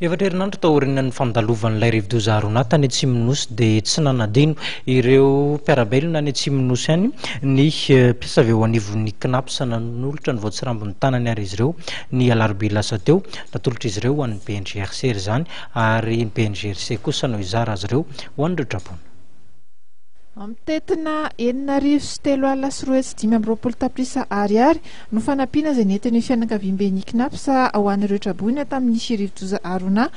Efatra herinandro taorian'ny fandalovan'ilay rivodoza Haruna tany Atsimon'ny Nosy dia tsy nanadino ireo mpiara-belona any Atsimon'ny Nosy any ny mpiasa avy eo anivon'ny Cnaps. Nanolotra ny voatsirambin'ny tanany ary izy ireo ny alarobia lasa teo. Natolotr'izy ireo ho an'ny BNGRC izany ary ny BNGRC kosa no hizara azy ireo ho an'ireo traboina. Mitentina 206,225 tapitrisa ariary no fanampiana izay nentin'ny fianakaviamben'ny Cnaps ho an'ireo traboina tamin'ny rivodoza Haruna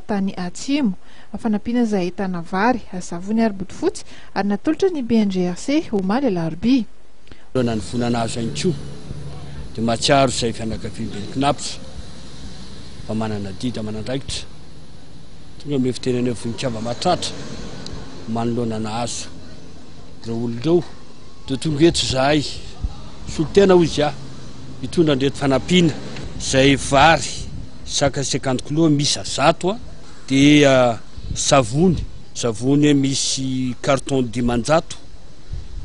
tany Atsimo. Fanampiana izay ahitana vary, savony ary bodofotsy ary natolotra ny BNGRC omaly alarobia. Manoloana ny vola nahazo ihany koa dia mahatsiaro izay fianakaviamben'ny Cnaps fa manana adidy aman'andraikitra. Tonga amin'ilay fitenenana hoe vonin-kava-mahatratra manoloana nahazo ireo olona ireo dia tonga eto izahay solontena hoy izy aho hitondra an'ireto fanampiana izay vary sac 50 kilos miisa 100 dia savony savony misy carton 500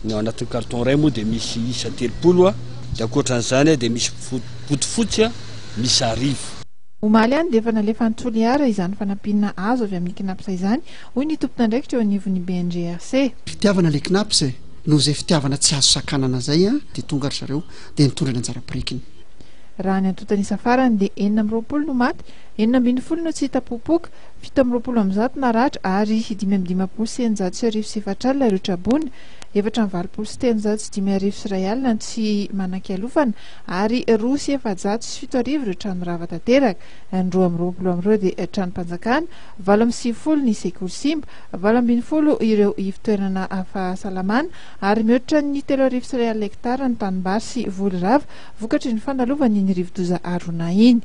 ny ao anatin'ny carton iray moa dia misy isa 30 dia ankoatran'izany dia misy bodofotsy miisa 1000. Omaly ihany dia efa nalefa any Toliara izany fanampiana azo avy amin'ny Cnaps izany, hoy ny tompon'andraikitra eo anivon'ny BNGRC. Fitiavana ilay Cnaps e! Noho izay fitiavana tsy azo sakanana izay dia tonga ry zareo dia nitondra ny anjara birikiny. Raha ny antontan'isa farany dia 26 no maty, 16 no tsy hita popoka, 127 naratra ary 1655 ireo traboina, 384 185 no tsy manan-kialofana ary 7402 ireo trano rava tanteraka, ny 22 amin'ireo dia tranom-panjakana, 98 ny sekoly simba, 18 ireo ivon-toerana fahasalamana ary mihoatra ny 1031 hektara ny tanimbary sy voly rava vokatry ny fandalovan'iny rivodoza Haruna iny.